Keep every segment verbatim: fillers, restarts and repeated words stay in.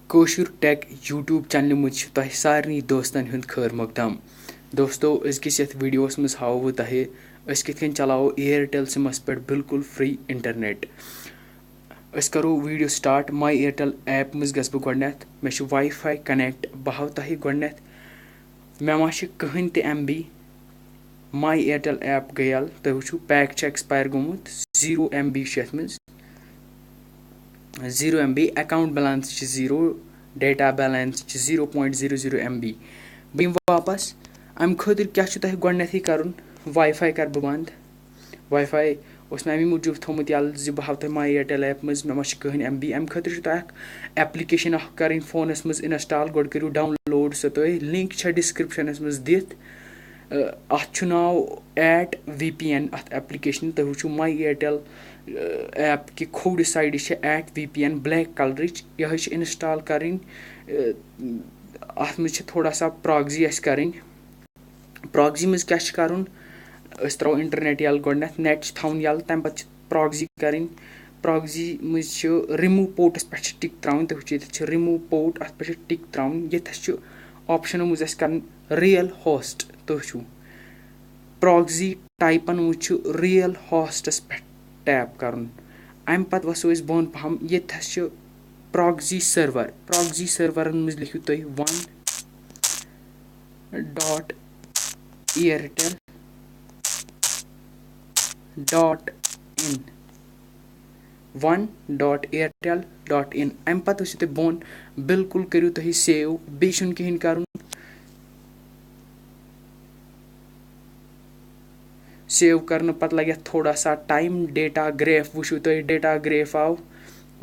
کٲشُر take YouTube چینلہِ منٛز چھُ تۄہہِ سارنٕے دوستن ہُنٛد خٲر مقدم۔ دوستو، أزکِس یتھ ویڈیوس منٛز ہاوو بہٕ تۄہہِ أسۍ کِتھ کٔنۍ چلاوو Airtel سِمس پٮ۪ٹھ بالکل free internet۔ أسۍ کرو video start۔ My Airtel app منٛز گژھٕ بہٕ گۄڈٕنیتھ، مےٚ چھُ Wi-Fi connect، بہٕ ہاوٕ تۄہہِ گۄڈٕنیتھ مےٚ ما چھِ کٕہٕنۍ تہِ M B۔ My Airtel app گٔے یَلہٕ، تُہۍ وٕچھِو pack چھُ expire گوٚمُت، zero M B چھُ یَتھ منٛز، zero M B، account balance چھِ zero، data balance چھِ zero point zero zero M B۔ بہٕ یِمہٕ واپَس۔ اَمہِ خٲطرٕ کیٛاہ چھُ تۄہہِ گۄڈٕنٮ۪تھٕے کَرُن؟ Wi-Fi کَرٕ بہٕ بنٛد۔ Wi-Fi اوس مےٚ اَمی موٗجوٗب تھوٚمُت یَلہٕ زِ بہٕ ہاوٕ تۄہہِ My Airtel app منٛز مےٚ ما چھِ کٕہٕنۍ M B۔ اَمہِ خٲطرٕ چھُ تۄہہِ اَکھ application اَکھ کَرٕنۍ فونَس منٛز install، گۄڈٕ کٔرِو download سۄ تُہۍ، link چھےٚ description منٛز دِتھ۔ اَتھ چھُ ناو at V P N، اَتھ application تُہۍ وٕچھِو My Airtel app کہِ کھوورِ side چھِ at V P N black colourٕچ، یِہوٚے چھِ install کَرٕنۍ۔ اَتھ منٛز چھِ تھوڑا سا proxy اَسہِ کَرٕنۍ۔ Proxy منٛز کیٛاہ چھِ کَرُن؟ أسۍ ترٛاوو internet یَلہٕ گۄڈٕنٮ۪تھ، net چھِ تھاوُن یَلہٕ، تَمہِ پَتہٕ چھِ proxy کَرٕنۍ۔ Proxy منٛز چھِ remove portس پٮ۪ٹھ چھِ tick ترٛاوٕنۍ، تُہۍ وٕچھِو ییٚتٮ۪تھ چھِ remove port، اَتھ پٮ۪ٹھ چھِ tick ترٛاوٕنۍ۔ ییٚتھَس چھُ optionو منٛز اَسہِ کَرُن real host، تُہۍ وٕچھِو proxy typeن منٛز چھُ real hostس پٮ۪ٹھ tap کَرُن۔ اَمہِ پَتہٕ وَسو أسۍ بۄن پَہَم، ییٚتھَس چھُ proxy server، proxy serverن منٛز لیکھِو تُہۍ one dot airtel dot in، one dot airtel dot in۔ اَمہِ پَتہٕ ٲسِو تُہۍ بۄن، بالکل کٔرِو تُہۍ save، بیٚیہِ چھُنہٕ کِہیٖنۍ کَرُن۔ Save کَرنہٕ پَتہٕ لَگہِ اَتھ تھوڑا سا time۔ Data graph وٕچھِو تُہۍ، data graph آو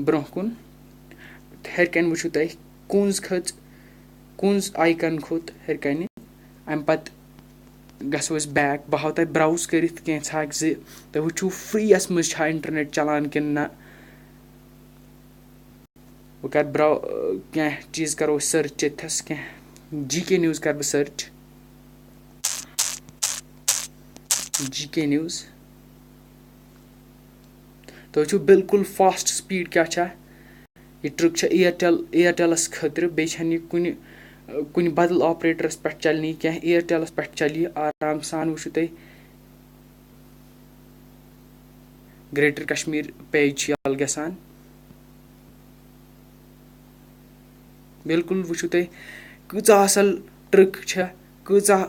برٛونٛہہ کُن۔ ہیٚرِ کَنہِ وٕچھِو تُہۍ کُنٛز کھٔژ، کُنٛز icon کھوٚت ہیٚرِ کَنہِ۔ اَمہِ پَتہٕ گژھو أسۍ back۔ بہٕ ہاوٕ تۄہہِ browse کٔرِتھ کینٛژھا اَکھ زِ تُہۍ وٕچھِو freeیَس منٛز چھا internet چلان کِنہٕ نہ۔ بہٕ کَرٕ برٛا-، کینٛہہ چیٖز کَرو أسۍ search ییٚتھَس، کینٛہہ G K news کَرٕ بہٕ search۔ G K news۔ تُہۍ وٕچھِو بالکل fast speed کیٛاہ چھےٚ۔ یہِ trick چھےٚ Airtel، Airtelس خٲطرٕ، بیٚیہِ چھَنہٕ یہِ کُنہِ، کُنہِ بدل operatorس پٮ۪ٹھ چلنٕے کینٛہہ۔ Airtelس پٮ۪ٹھ چلہِ یہِ آرام سان۔ وٕچھِو تُہۍ، Greater Kashmir page چھُ یَلہٕ گژھان۔ بالکل وٕچھِو تُہۍ، کۭژاہ اَصٕل trick چھےٚ، کۭژاہ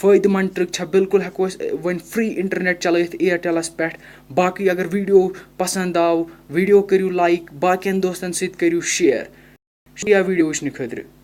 فٲیدٕ مند trick چھےٚ۔ بالکل ہٮ۪کو أسۍ وۄنۍ free internet چلٲیِتھ Airtelس پٮ۪ٹھ۔ باقٕے اگر video پسنٛد آو، video کٔرِو like، باقین دوستن سۭتۍ کٔرِو share۔ شُکریہ video وٕچھنہٕ خٲطرٕ۔